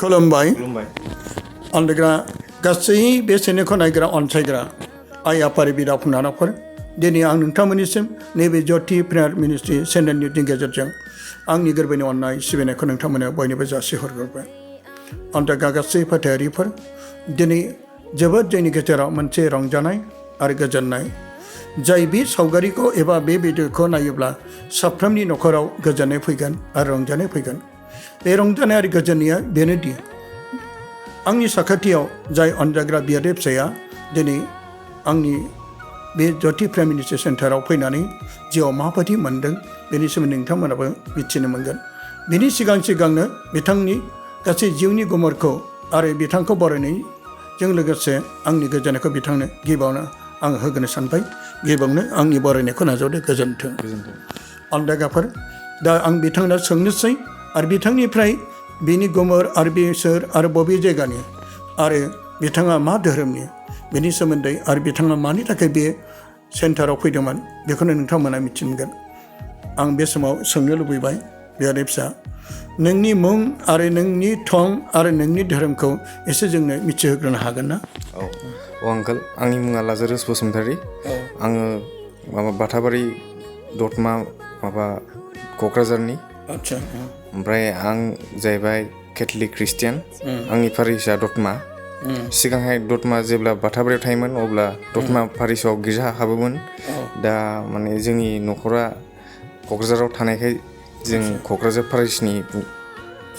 खुलुमबाय अनलायग्रा गासै बे चेनेलखौ नायग्रा अनसायग्रा आइ आफारि बिदा फंबायफोर दिनै आं नोंथांमोननिसिम नैबे ज्योति प्रेयार मिनिस्ट्रि चेनेलनि गेजेरजों आंनि गोरबोनि अननाय सिबिनायखौ नोंथांमोननो बयनोबो जासिहरग्रोबाय अनलायग्रा गासै फोथायारिफोर दिनै जोबोद जोंनि गेजेराव मोनसे रंजानाय आरो गोजोननाय जाय बे सावगारिखौ एबा बे भिडिअखौ नायोब्ला साफ्रोमनि न'खराव गोजोननाय फैगोन आरो रंजानाय फैगोन बे रंजानाय आरो गोजोननाया बेनोदि आंनि साखाथियाव जाय अनजाग्रा बियादै फिसाया दिनै आंनि बे ज्योति प्रेयार मिनिस्ट्रि सेन्टाराव फैनानै जिउआव माबायदि मोनदों बेनि सोमोन्दै नोंथांमोनाबो मिथिनो मोनगोन बेनि सिगांनो बिथांनि गासै जिउनि गुमुरखौ आरो बिथांखौ बरायनायजों लोगोसे आंनि गोजोननायखौ बिथांनो गिबियावनो आं होगोनो सानबाय गिबियावनो आंनि बरायनायखौ नाजावदो गोजोन्थों अनजाग्राफोर दा आं बिथांनो सोंनोसै आरो बिथांनिफ्राय बिनि गुमुर आरो बे सोर आरो बबे जायगानि आरो बिथाङा मा धोरोमनि बेनि सोमोन्दै आरो बिथाङा मानि थाखाय बे सेन्टाराव फैदोंमोन बेखौनो नोंथांमोना मिथिनो मोनगोन आं बे समाव सोंनो लुबैबाय बियादै फिसा नोंनि मुं आरो नोंनि थं आरो नोंनि धोरोमखौ एसे जोंनो मिथिहोग्रोनो हागोन ना? औ आंकोल आंनि मुङा लाजारुस बसुमतारी आङो बाथाबारि दतमा क'क्राझारनि आच्छा ओमफ्राय आं जाहैबाय केथलिक ख्रिस्टियान आंनि पारिसआ दतमा सिगांहाय दतमा जेब्ला बाथाबारियाव थायोमोन अब्ला दतमा पारिसआव गिर्जा हाबोमोन दा माने जोंनि न'खरा क'क्राझाराव थानायखाय जों क'क्राझार पारिसनि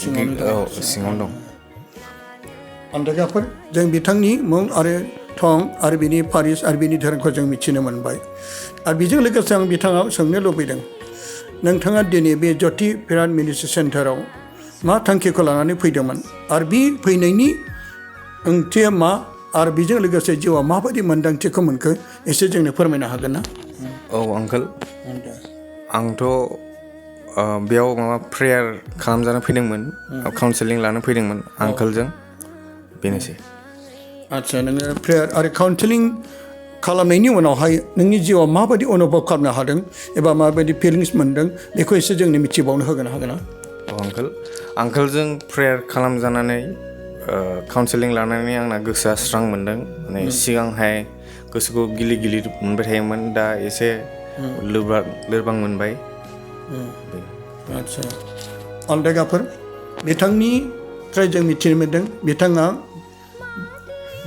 सिङावनो दं अनजाग्राफोर जों बिथांनि मुं आरो थं आरो बिनि पारिस आरो बिनि धोरोमखौ जों मिथिनो मोनबाय आरो बेजों लोगोसे आं बिथाङा सोंनो लुबैदों नोंथाङा दिनै बे ज्योति प्रेयार मिनिस्ट्रि सेन्टाराव मा थांखिखौ लानानै फैदोंमोन आरो बे फैनायनि ओंथिया मा आरो बेजों लोगोसे जिउआव माबायदि मोन्दांथिखौ मोनखो एसे जोंनो फोरमायनो हागोन ना? औ आंकोल आंथ' बेयाव प्रेयार खालामजानो फैदोंमोन काउन्सेलिं लानो फैदोंमोन आंकोलजों बेनोसै आच्छा नोङो प्रेयार आरो काउन्सेलिं खालामनायनि उनावहाय नोंनि जिउआव माबायदि अनुभब खालामनो हादों एबा माबायदि फिलिंस मोनदों बेखौ एसे जोंनो मिथिबावनो होगोन हागोन ना? औ आंकोलजों प्रेयार खालामजानानै काउन्सेलिं लानानै आंना गोसोआ स्रां मोनदों माने सिगांहाय गोसोखौ गिलिर गिलिर मोनबाय थायोमोन दा एसे लोरबां मोनबाय आच्छा अनजाग्राफोर बिथांनिफ्राय जों मिथिनो मोनदों बिथाङा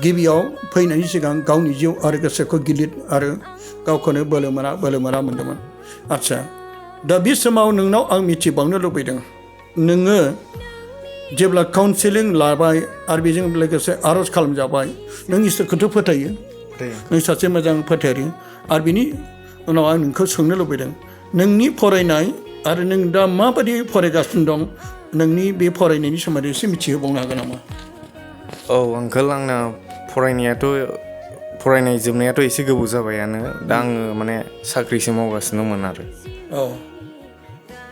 गिबियाव फैनायनि सिगां गावनि जिउ आरो गोसोखौ गिलिर आरो गावखौनो बोलो मोना मोनदोंमोन आच्छा दा बे समाव नोंनाव आं मिथिबावनो लुबैदों नोङो जेब्ला काउन्सेलिं लाबाय आरो बेजों लोगोसे आर'ज खालामजाबाय नों इसोरखौथ' फोथायो नों सासे मोजां फोथायारि आरो बिनि उनाव आं नोंखौ सोंनो लुबैदों नोंनि फरायनाय आरो नों दा माबायदि फरायगासिनो दं नोंनि बे फरायनायनि सोमोन्दै एसे मिथिहोबावनो हागोन नामा? औ आंकोल आंना फरायनाय जोबनायाथ' एसे गोबाव जाबायानो दा आङो माने साख्रिसो मावगासिनो दंमोन आरो औ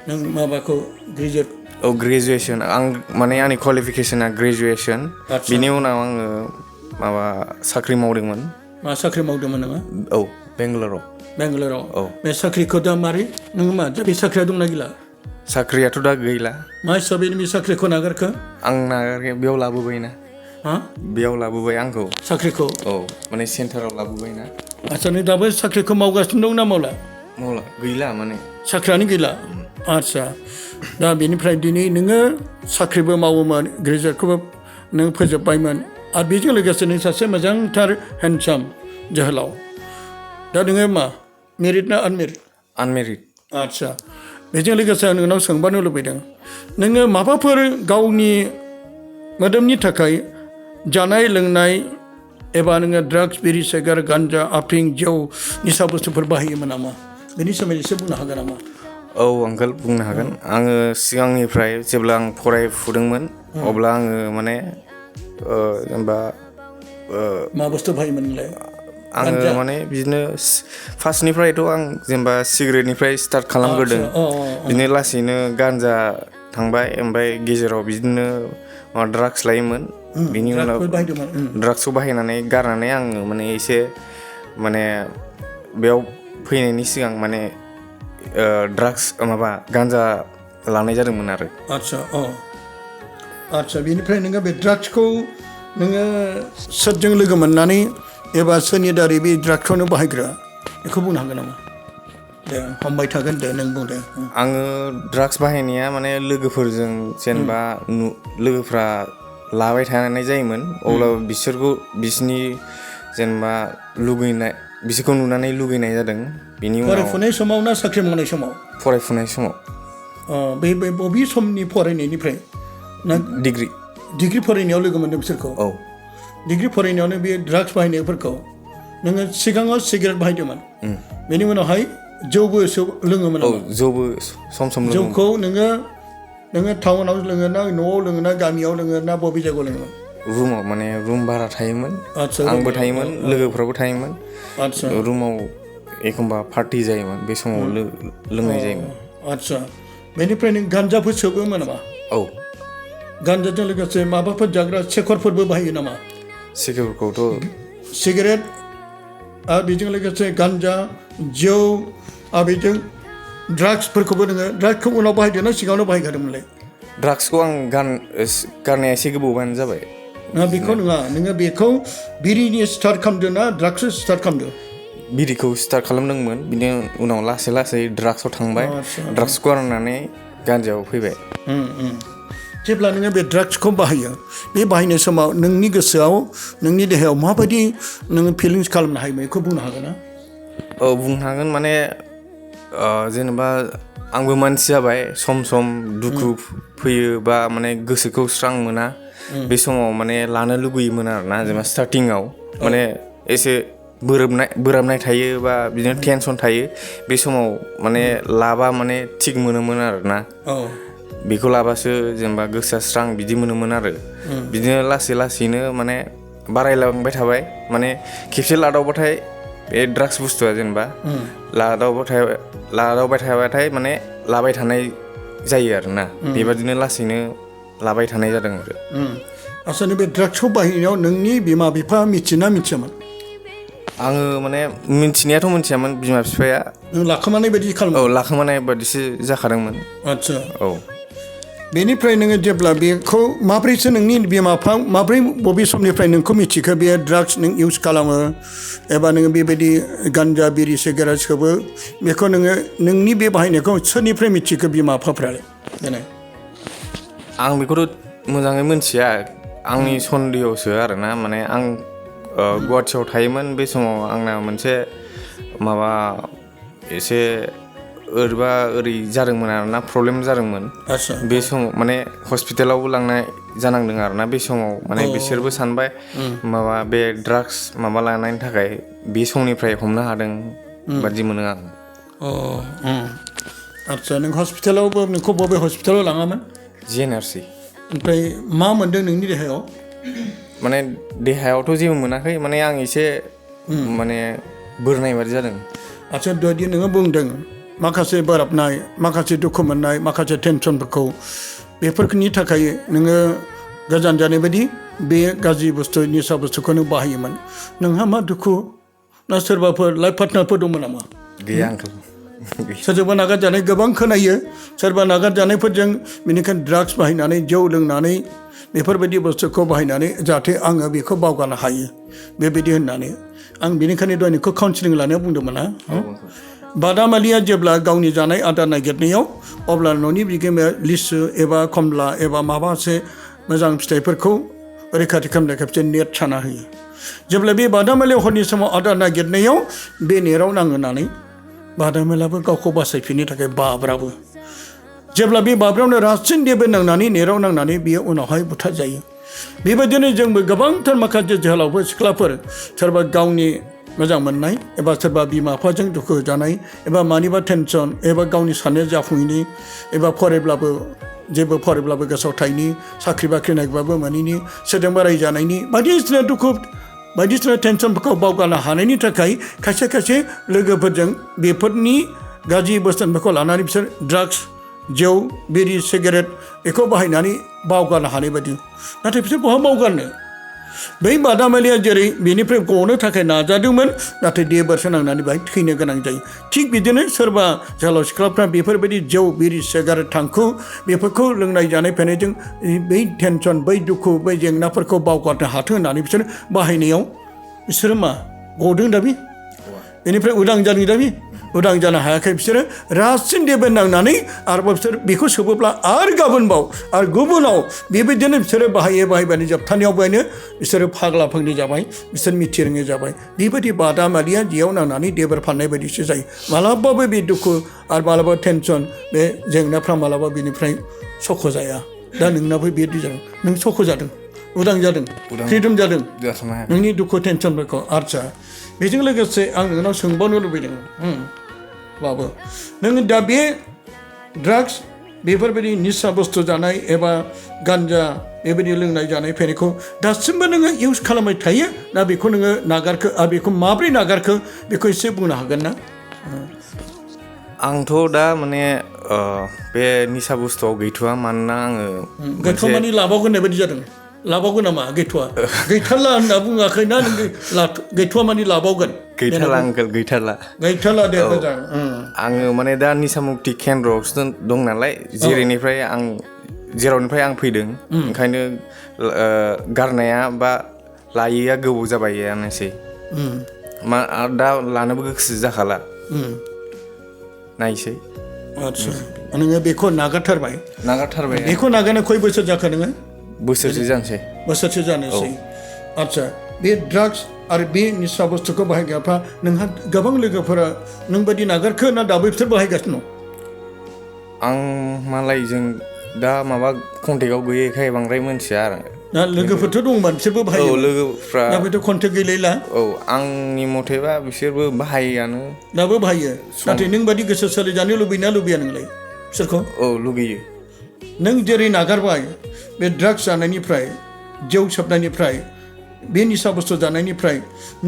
नों माबाखौ ग्रेजुवेट औ ग्रेजुवेसन आं माने आंनि क्वालिफिकेसना ग्रेजुवेसन बिनि उनाव आङो साख्रि मावदोंमोन मा साख्रि मावदोंमोन नोङो? औ बेंगालराव औ बे साख्रिखौ दा मारै नोङो बे साख्रिया दंना गैला? साख्रियाथ' दा गैला मा हिसाबै बे साख्रिखौ नागारखो? आं नागाराखै बेयाव लाबोबायना बेयाव लाबोबाय आंखौ साख्रिखौ औ माने सेन्टाराव लाबोबायना आच्छा नों दाबो साख्रिखौ मावगासिनो दं ना मावला गैला माने साख्रियानो गैला आच्छा दा बेनिफ्राय दिनै नोङो साख्रिबो मावोमोन ग्रेजुवेटखौबो नों फोजोबबायमोन आरो बेजों लोगोसे नों सासे मोजांथार हेन्डसाम जोहोलाव दा नोङो मा मेरिड ना आनमेरिड आच्छा बेजों लोगोसे आं नोंनाव सोंबावनो लुबैदों नोङो माबाफोर गावनि मोदोमनि थाखाय जानाय लोंनाय एबा नोङो ड्राग्स बिरि सिगारेट गान्जा आफिं जौ निसा बुस्थुफोर बाहायोमोन नामा बेनि सोमोन्दै एसे बुंनो हागोन नामा? औ आंकोल बुंनो हागोन आङो सिगांनिफ्राय जेब्ला आं फरायफुदोंमोन अब्ला आङो माने जेनेबा मा बुस्थु बाहायोमोन नोंलाय? आङो माने बिदिनो फार्स्टनिफ्रायथ' आं जेनेबा सिगारेटनिफ्राय स्टार्ट खालामग्रोदों बिदिनो लासैनो गान्जा थांबाय ओमफ्राय गेजेराव बिदिनो ड्राग्स लायोमोन बिनि उनाव ड्राग्सखौ बाहायनानै गारनानै आङो माने एसे माने बेयाव फैनायनि सिगां माने ड्राग्स गान्जा लानाय जादोंमोन आरो आच्छा आदसा बेनिफ्राय नोङो बे ड्राग्सखौ नोङो सोरजों लोगो मोननानै एबा सोरनि दारै बे ड्राग्सखौनो बाहायग्रा बेखौ बुंनो हागोन नामा दे हमबाय थागोन दे नों बुं दे आङो ड्राग्स बाहायनाया माने लोगोफोरजों जेनेबा लोगोफ्रा लाबाय थानाय जायोमोन अब्लाबो बिसिनि जेनेबा लुगैनाय बिसोरखौ नुनानै लुगैनाय जादों बिनि उनाव फरायफुनाय समाव ना साख्रि मावनाय समाव फरायफुनाय समाव बे बबे समनि फरायनायनिफ्राय ना डिग्री फरायनायाव लोगो मोन्दों बिसोरखौ औ डिग्री फरायनायावनो बे ड्राग्स बाहायनायफोरखौ नोङो सिगाङाव सिगारेट बाहायदोंमोन बेनि उनावहाय जौबो लोङोमोन औ जौबो सम लोङोमोन जौखौ नोङो टाउनाव लोङो ना न'आव लोङो ना गामियाव लोङो ना बबे जायगायाव लोङोमोन रुमाव माने रुम भारा थायोमोन आंबो थायोमोन लोगोफ्राबो थायोमोन रुमाव एखमबा पार्टि जायोमोन बे समाव लोंनाय जायोमोन आदसा बेनिफ्राय नों गान्जाफोर सोबोमोन नामा औ गान्जाजों लोगोसे माबाफोर जाग्रा सेखरफोरबो बाहायो नामा सिगारेटखौथ' सिगारेट आरो बेजों लोगोसे गान्जा जौ आरो बेजों ड्राग्सफोरखौबो नोङो ड्राग्सखौ उनाव बाहायदोंना सिगाङावनो बाहायखादोंमोनलाय ड्राग्सखौ आं गारनाया एसे गोबावानो जाबाय बेखौ नङा नोङो बेखौ बिरिनि स्टार्ट खालामदों ना ड्राग्स स्टार्ट खालामदों बिरिखौ स्टार्ट खालामदोंमोन बिनि उनाव लासै लासै ड्राग्सआव थांबाय ड्राग्सखौ गारनानै गान्जायाव फैबाय जेब्ला नोङो बे ड्राग्सखौ बाहायो बे बाहायनाय समाव नोंनि गोसोआव नोंनि देहायाव माबायदि नोङो फिलिंस खालामनो हायो बेखौ बुंनो हागोन ना औ बुंनो हागोन माने जेनेबा आंबो मानसि जाबाय सम दुखु फैयो बा माने गोसोखौ स्रां मोना बे समाव माने लानो लुगैयोमोन आरोना जेनेबा स्टार्टिङाव माने एसे बोराबनाय थायो बा बिदिनो टेनसन थायो बे समाव माने लाबा माने थिग मोनोमोन आरोना बेखौ लाबासो जेनेबा गोसोआ स्रां बिदि मोनोमोन आरो बिदिनो लासै लासैनो माने बारायलांबाय थाबाय माने खेबसे लादावबाथाय बे ड्राग्स बुस्थुआ जेनेबा लादावबाय थाबाथाय माने लाबाय थानाय जायो आरोना बेबादिनो लासैनो लाबाय थानाय जादों आरो आसलथे बे ड्राग्सखौ बाहायनायाव नोंनि बिमा बिफा मिथियोना मिथियामोन आङो माने मिथिनायाथ' मिथियामोन बिमा बिफाया नों लाखोमानाय बायदि खालामो औ लाखोमानाय बायदिसो जाखादोंमोन आदसा औ बेनिफ्राय नोङो जेब्ला बेखौ माब्रैसो नोंनि बिमा बिफा माब्रै बबे समनिफ्राय नोंखौ मिथिखो बे ड्राग्स नों इउज खालामो एबा नोङो बेबायदि गान्जा बिरि सिगारेट सोबो बेखौ नोंनि बे बाहायनायखौ सोरनिफ्राय मिथिखो बिमा बिफाफ्रालाय देनाय आं बेखौथ' मोजाङै मिथिया आंनि सन्देहसो आरोना माने आं गुवाहाटियाव थायोमोन बे समाव आंना मोनसे माबा एसे ओरै जादोंमोन आरोना प्रब्लेम जादोंमोन बे समाव माने हस्पिटालावबो लांनाय जानांदों आरोना बे समाव माने बिसोरबो सानबाय माबा बे ड्राग्स माबा लानायनि थाखाय बे समनिफ्राय हमनो हादों बादि मोनो आं आदसा नों हस्पिटालावबो नोंखौ बबे हस्पिटालाव लाङामोन JNRC ओमफ्राय मा मोनदों नोंनि देहायाव माने देहायावथ' जेबो मोनाखै माने आं एसे माने बोरनाय बादि जादों आदसा दहाय नोङो बुंदों माखासे बोराबनाय माखासे दुखु मोननाय माखासे टेनसनफोरखौ बेफोरनि थाखाय नोङो गोजान जानाय बायदि बे गाज्रि बुस्थु निसा बुस्थुखौ नों बाहायोमोन नोंहा मा दुखु ना सोरबाफोर लाइफ पार्टनारफोर दंमोन नामा गैया आंथ' सोरजोंबा नागारजानाय गोबां खोनायो सोरबा नागारजानायफोरजों बेनिखायनो ड्राग्स बाहायनानै जौ लोंनानै बेफोरबायदि बुस्थुखौ बाहायनानै जाहाथे आङो बेखौ बावगारनो हायो बेबायदि होननानै आं बेनिखायनो दहाय नोंखौ काउन्सिलिं लानायाव बुंदोंमोन ना बादामालिया जेब्ला गावनि जानाय आदार नागिरनायाव अब्ला न'नि बिगोमाया लिसु एबा खमला एबा माबासे मोजां फिथाइफोरखौ रैखाथि खालामनो खेबसे नेट साना होयो जेब्ला बे बादामालिया हरनि समाव आदार नागिरनायाव बे नेटआव नांहोनानै बादामालियाबो गावखौ बासायफिननो थाखाय बाब्राबो जेब्ला बे बाब्रावनो रासिन देबो नांनानै नेटआव नांनानै बियो उनावहाय बुथार जायो बेबायदिनो जोंबो गोबांथार माखासे जोहोलावफोर सिख्लाफोर सोरबा गावनि मोजां मोननाय एबा सोरबा बिमा बिफाजों दुखु जानाय एबा मानिबा टेनसन एबा गावनि साननाय जाफुङैनि एबा फरायब्लाबो गोसोआव थायैनि साख्रि बाख्रि नागिरबाबो मोनैनि सोरजोंबा रायजानायनि बायदिसिना दुखु बायदिसिना टेनसनफोरखौ बावगारनो हानायनि थाखाय खायसे लोगोफोरजों बेफोरनि गाज्रि बोसोनफोरखौ लानानै बिसोर ड्राग्स जौ बिरि सिगारेट बेखौ बाहायनानै बावगारनो हानाय बायदि नाथाय बिसोर बहा बावगारनो बै बादामालिया जेरै बेनिफ्राय गनो थाखाय नाजादोंमोन नाथाय 2 बोसोर नांनानै बाहाय थैनो गोनां जायो थिग बिदिनो सोरबा जोहोलाव सिख्लाफ्रा बेफोरबायदि जौ बिरि सिगारेट थांखु बेफोरखौ लोंनाय जानाय फैनायजों बै टेनसन बै दुखु बै जेंनाफोरखौ बावगारनो हाथों होननानै बिसोर बाहायनायाव बिसोरो मा गदों दाबि बेनिफ्राय उदां जादों दाबि उदां जानो हायाखै बिसोरो रासिन देबो नांनानै आरोबाव बिसोर बेखौ सोबोब्ला आरो गाबोनबाव आरो गुबुनाव बेबायदिनो बिसोरो बाहायबानो जोबथानायाव बायनो बिसोरो फाग्ला फाग्लि जाबाय बिसोर मिथिरोङै जाबाय बेबायदि बादामालिया जेयाव नांनानै देबोर फाननाय बायदिसो जायो मालाबाबो बे दुखु आरो मालाबा टेनसन बे जेंनाफ्रा मालाबा बेनिफ्राय सख' जाया दा नोंनाबो बेबायदि जादों नों सख' जादों उदां जादों फ्रिदम जादों नोंनि दुखु टेनसनफोरखौ आदसा बेजों लोगोसे आं नोंनाव सोंबावनो लुबैदों बाबु नों दा बे ड्राग्स बेफोरबायदि निसा बुस्थु जानाय एबा गान्जा बेबायदि लोंनाय जानाय फैनायखौ दासिमबो नोङो इउज खालामबाय थायो ना बेखौ नोङो नागारखो आरो बेखौ माब्रै नागारखो बेखौ एसे बुंनो हागोन ना आंथ' दा माने बे निसा बुस्थुआव गैथ'वा मानोना आङो गैथ'वा माने लाबावगोन होननाय बायदि जादों लाबावगोन नामा गैथ'वा गैथारला होनना बुङाखै ना नों गैथ'वा माने लाबावगोन गैथारला आंकोल गैथारला दे मोजां आङो माने दा निसा मुक्ति केन्द्रआवसो दं नालाय जेरावनिफ्राय आं फैदों ओंखायनो गारनाया बा लायैया गोबाव जाबायानोसै दा लानोबो गोसो जाखाला नायसै आदसा नोङो बेखौ नागारथारबाय बेखौ नागारनो खय बोसोर जाखो नोङो बोसोरसे जानोसै आदसा बे ड्राग्स आरो बे निसा बुस्थुखौ बाहायग्राफ्रा नोंहा गोबां लोगोफोरा नोंबायदि नागारखो ना दाबो बिसोर बाहायगासिनो दं आं मालाय जों दा माबा कन्टेक्टआव गैयैखाय बांद्राय मोनथिया आरो ना लोगोफोरथ' दंमोन बिसोरबो बाहायो लोगोफ्रा दा बेथ' कन्टेक्ट गैलायला आंनि मथेबा बिसोरबो बाहायोआनो दाबो बाहायो नाथाय नों बादि गोसो सोलायजानो लुबैना लुबैया नोंलाय बिसोरखौ लुगैयो नों जेरै नागारबाय बे ड्राग्स जानायनिफ्राय जौ सोबनायनिफ्राय बे निसा बुस्थु जानायनिफ्राय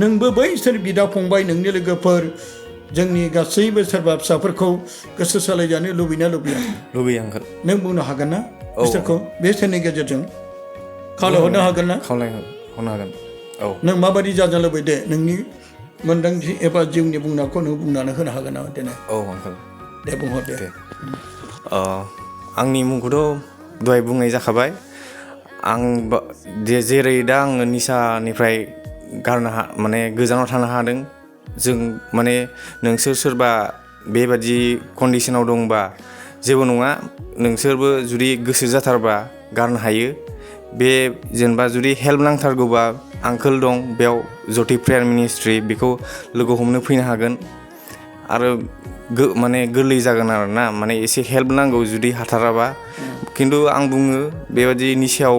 नोंबो बैसोर बिदा फंबाय नोंनि लोगोफोर जोंनि गासैबो सोरबा फिसाफोरखौ गोसो सोलायजानो लुबैयो आंकोल नों बुंनो हागोन ना बिसोरखौ बे सेननि गेजेरजों खावलायहरनो हागोन ना खावलायहरनो हागोन नों माबायदि जाजानो लुबैदो नोंनि मोन्दांथि एबा जिउनि बुंनायखौ नों बुंनानै होनो हागोन नामा दिनै आंकोल दे बुंहर दे आंनि मुंखौथ' दहाय बुंनाय जाखाबाय आं जेरै दा आङो निसानिफ्राय माने गोजानाव थानो हादों जों माने नोंसोर सोरबा बेबादि कन्डिसनाव दंबा जेबो नङा नोंसोरबो जुदि गोसो जाथारबा गारनो हायो बे जेनेबा जुदि हेल्प नांथारगौबा आंकोल दं बेयाव जति प्रेयार मिनिस्ट्रि बेखौ लोगो हमनो फैनो हागोन आरो माने गोरलै जागोन आरो ना माने एसे हेल्प नांगौ जुदि हाथाराबा खिन्थु आं बुङो बेबादि निसायाव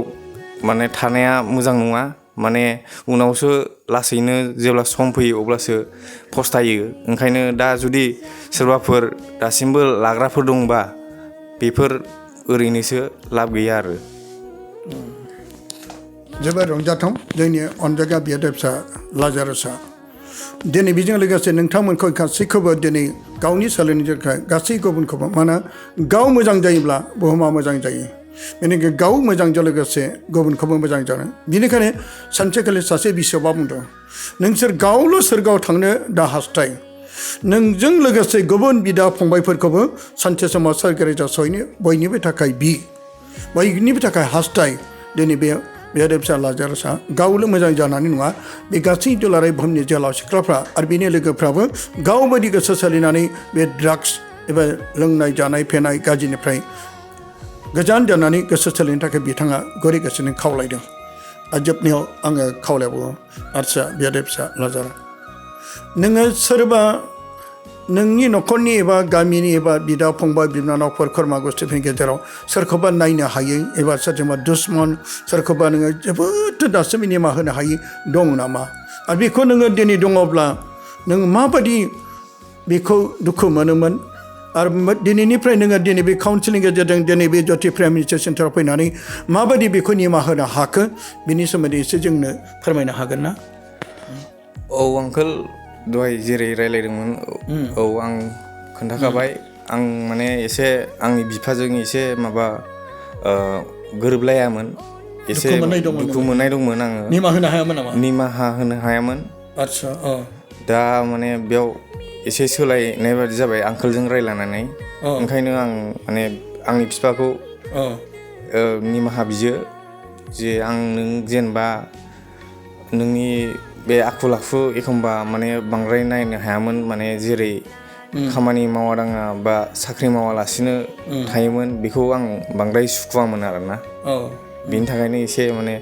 माने थानाया मोजां नङा माने उनावसो लासैनो जेब्ला सम फैयो अब्लासो फस्थायो ओंखायनो दा जुदि सोरबाफोर दासिमबो लाग्राफोर दंबा बेफोर ओरैनोसो लाब गैया आरो जोबोद रंजाथाव जोंनि अनजागा बियादैफिसा लाजारुसआ दिनै बेजों लोगोसे नोंथांमोनखौ गासैखौबो दिनै गावनि सोलोंनो थाखाय गासै गुबुनखौबो मानोना गाव मोजां जायोब्ला बुहुमा मोजां जायो बेनिखायनो गाव मोजांजों लोगोसे गुबुनखौबो मोजां जानो बेनिखायनो सानसेखालि सासे बिसबा बुंदों नोंसोर गावल' सोरगोआव थांनो दा हास्थाय नोंजों लोगोसे गुबुन बिदा फंबायफोरखौबो सानसे समाव सोरगोआरि जास'हैनो बयनिबो थाखाय बयनिबो थाखाय हास्थाय दिनै बे बियादैफिसा लाजारुसआ गावल' मोजां जानानै नङा बे गासै दुलाराय बुहुमनि जोहोलाव सिख्लाफ्रा आरो बिनि लोगोफ्राबो गावबायदि गोसो सोलिनानै बे ड्राग्स एबा लोंनाय जानाय फेनाय गाज्रिनिफ्राय गोजान जानानै गोसो सोलिनो थाखाय बिथाङा गुरै गोसोजों खावलायदों आरो जोबनायाव आङो खावलायबावो आदसा बियादैफिसा लाजारा नोङो सोरबा नोंनि न'खरनि एबा गामिनि एबा बिदा फंबाय बिनानावफोर खुरमा गुस्थिफोरनि गेजेराव सोरखौबा नायनो हायै एबा सोरजोंबा दुश्मन सोरखौबा नोङो जोबोद दासिम निमाहा होनो हायै दं नामा आरो बेखौ नोङो दिनै दङब्ला नों माबायदि बेखौ दुखु मोनोमोन आरो दिनैनिफ्राय नोङो दिनै बे काउन्सिलनि गेजेरजों दिनै बे ज्योति प्रेयार मिनिस्ट्रि सेन्टाराव फैनानै माबायदि बेखौ निमाहा होनो हाखो बिनि सोमोन्दै एसे जोंनो फोरमायनो हागोन ना आंकोल दहाय जेरै रायलायदोंमोन आं खोन्थाखाबाय आं माने एसे आंनि बिफाजों एसे माबा गोरोबलायामोन एसे दुखु दुखु मोननाय दंमोन आङो निमाहा होनो हायामोन नामा निमाहा होनो हायामोन आदसा दा माने बेयाव एसे सोलायनाय बादि जाबाय आंकोलजों रायलायनानै ओंखायनो आं माने आंनि बिफाखौ निमाहा बियो जे आं नों जेनेबा नोंनि बे आखल आखु एखमबा माने बांद्राय नायनो हायामोन माने जेरै खामानि मावा दाङा बा साख्रि मावालासिनो थायोमोन बेखौ आं बांद्राय सुखुवामोन आरोना बेनि थाखायनो एसे माने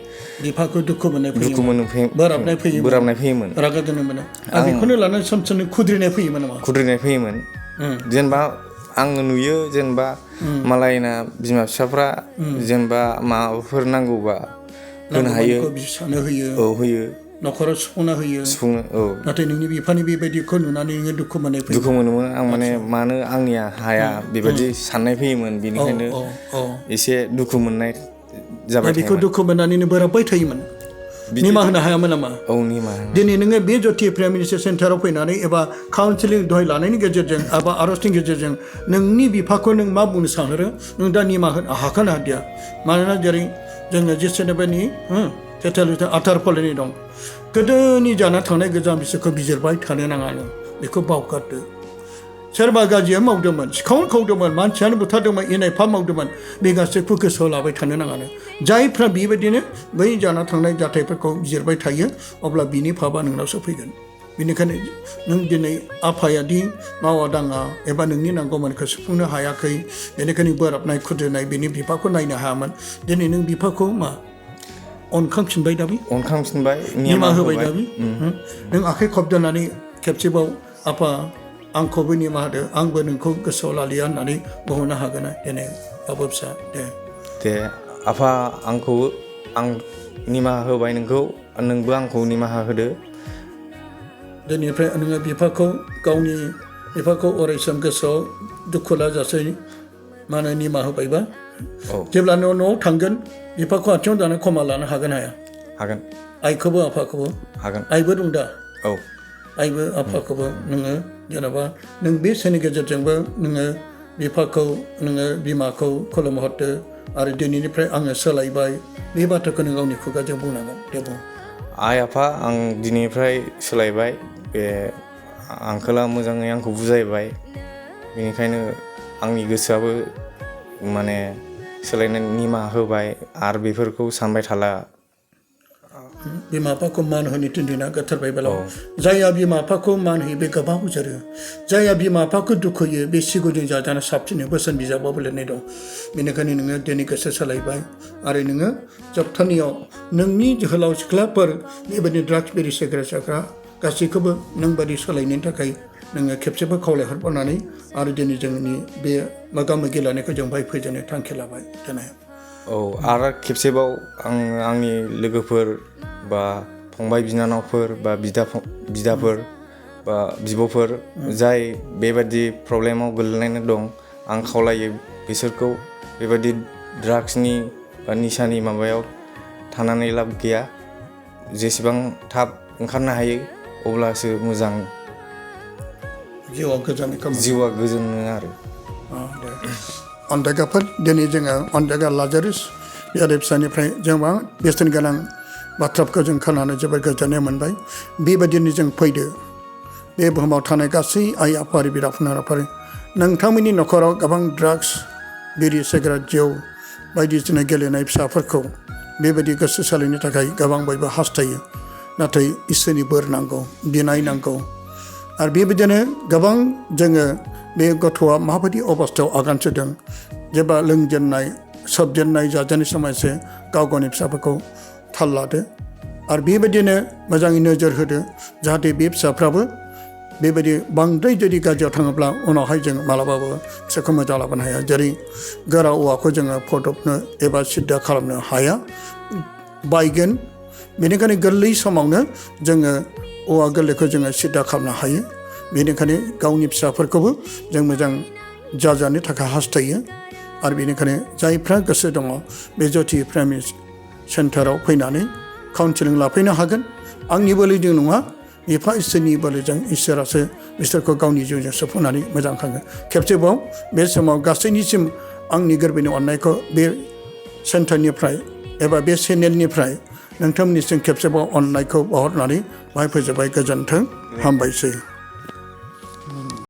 बिफाखौ दुखु मोननाय बोराबनाय फैयोमोन रागा जोंनो मोनो आं बेखौनो लानानै सम सम खुद्रिनाय फैयोमोन नामा खुद्रिनाय फैयोमोन जेनेबा आङो नुयो जेनेबा मालायना बिमा बिफाफ्रा जेनेबा माबाफोर नांगौबा होनो हायो बिसानो होयो औ होयो न'खराव सुफुंना होयो नाथाय नोंनि बिफानि बेबायदिखौ नुनानै नोङो दुखु मोनोमोन आं माने मानो आंनिया हाया बेबायदि साननाय फैयोमोन बेनिखायनो एसे दुखु मोननाय जाबाय बेखौ दुखु मोननानैनो बोराबबाय थायोमोन निमाहा होनो हायामोन नामा औ निमाहा दिनै नोङो बे जथि प्राइम मिनिस्टार सेन्टाराव फैनानै एबा काउन्सिलिं दहाय लानायनि गेजेरजों एबा आर'जनि गेजेरजों नोंनि बिफाखौ नों मा बुंनो सानहरो नों दा निमाहा हाखानो हादिया मानोना जेरै जोङो जेसेनोबानि जेथालुथा आथार फलायनाय दं गोदोनि जाना थांनाय गोजाम बिसोरखौ बिजिरबाय थानो नाङानो बेखौ बावगारदो सोरबा गाज्रिया मावदोंमोन सिखाव खावदोंमोन मानसियानो बुथारदोंमोन इनाय फाब मावदोंमोन बे गासैखौ गोसोआव लाबाय थानो नाङानो जायफ्रा बेबायदिनो बै जाना थांनाय जाथायफोरखौ बिजिरबाय थायो अब्ला बिनि फाबा नोंनावसो फैगोन बेनिखायनो नों दिनै आफायादि मावा दाङा एबा नोंनि नांगौमानखौ सुफुंनो हायाखै बेनिखायनो बोराबनाय खुद्रिनाय बिनि बिफाखौ नायनो हायामोन दिनै नों बिफाखौ मा अनखांफिनबाय दाबि निमाहा होबाय दाबि नों आखाइ खबदोनानै खेबसेबाव आफा आंखौबो निमाहा होदो आंबो नोंखौ गोसोआव लालिया होननानै बुंहरनो हागोन दिनै बाबु फिसा दे आफा आंखौबो आं निमाहा होबाय नोंखौ नोंबो आंखौ निमाहा होदो दिनैनिफ्राय नोङो गावनि बिफाखौ अरायसम गोसोआव दुखु लाजासै मानो निमाहा होबायबा जेब्ला न'आव थांगोन बिफाखौ आथिङाव दानो खमा लानो हागोन हाया हागोन आइखौबो आफाखौबो हागोन आइबो दं दा औ आइबो आफाखौबो नोङो जेनेबा नों बे सोनि गेजेरजोंबो नोङो बिफाखौ नोङो बिमाखौ खुलुमहरदो आरो दिनैनिफ्राय आङो सोलायबाय बे बाथ्राखौ नों गावनि खुगाजों बुंनांगोन दे बुं आइ आफा आं दिनैनिफ्राय सोलायबाय बे आंकोला मोजाङै आंखौ बुजायबाय बेनिखायनो आंनि गोसोआबो माने सोलायनानै निमाहा होबाय आरो बेफोरखौ सानबाय थाला बिमा बिफाखौ मान होनो थिनदिना गोथारबाय बेलाव जायहा बिमा बिफाखौ मान होयो बे गोबाव जोरो जायहा बिमा बिफाखौ दुखु होयो बे सिगुजों जाजानो साबसिन बोसोन बिजाबावबो लिरनाय दं बेनिखायनो नोङो दिनै गोसो सोलायबाय आरो नोङो जोबथारनायाव नोंनि जोहोलाव सिख्लाफोर बेबायदि ड्राग्स बिरि सिगारेट जाग्रा गासैखौबो नों बादि सोलायनायनि थाखाय नोङो खेबसेबो खावलायहरबावनानै आरो दिनै जोंनि बे मोगा मोगि लानायखौ जों बाय फोजोबनो थांखि लाबाय दिनै औ आरो खेबसेबाव आंनि लोगोफोर बा फंबाय बिनानावफोर बा बिदाफोर बा बिब'फोर जाय बेबादि प्रब्लेमाव गोलैनानै दं आं खावलायो बिसोरखौ बेबादि ड्राग्सनि बा निसानि माबायाव थानानै लाब गैया जेसेबां थाब ओंखारनो हायो अब्लासो मोजां जिउआ गोजोनो आरो अनदाइगाफोर दिनै जोङो अनदाइगा लाजारिस बे फिसानिफ्राय जों मा बेसेन गोनां बाथ्राफोरखौ जों खोनानो जोबोर गोजोननाय मोनबाय बेबायदिनो जों फैदो बे बुहुमाव थानाय गासै आइ आफारि बिदा फंबायफोर नोंथांमोननि न'खराव गोबां ड्राग्स बिरि सिगारेट जौ बायदिसिना गेलेनाय फिसाफोरखौ बेबायदि गोसो सोलायनो थाखाय गोबां बयबो हास्थायो नाथाय इसोरनि बोर नांगौ बिनाय नांगौ आरो बेबायदिनो गोबां जोङो बे गथ'आ माबायदि अबस्थायाव आगान सुरदों जेब्ला लोंजेननाय सोबजेननाय जाजेननाय समायसो गाव गावनि फिसाफोरखौ थाल लादो आरो बेबायदिनो मोजाङै नोजोर होदो जाहाथे बे फिसाफ्राबो बेबायदि बांद्राय जुदि गाज्रियाव थाङोब्ला उनावहाय जों मालाबाबो फिसाखौ मोजां लाबोनो हाया जेरै गोरा औवाखौ जोङो फदबनो एबा सिद्दा खालामनो हाया बायगोन बेनिखायनो गोरलै समावनो जोङो औवा गोरलैखौ जोङो सिद्दा खालामनो हायो बेनिखायनो गावनि फिसाफोरखौबो जों मोजां जाजानो थाखाय हास्थायो आरो बेनिखायनो जायफ्रा गोसो दङ बे ज्योति प्राइमारि सेन्टाराव फैनानै काउन्सिलिं लाफैनो हागोन आंनि बोलोजों नङा बिफा इसोरनि बोलोजों इसोरासो बिसोरखौ गावनि जिउजों सोफुनानै मोजां खाङो खेबसेबाव बे समाव गासैनिसिम आंनि गोरबोनि अननायखौ बे सेन्टारनिफ्राय एबा बे चेनेलनिफ्राय नोंथांमोननिसिम खेबसेबाव अननायखौ बावहरनानै बाहाय फोजोबबाय गोजोन्थों हामबायसै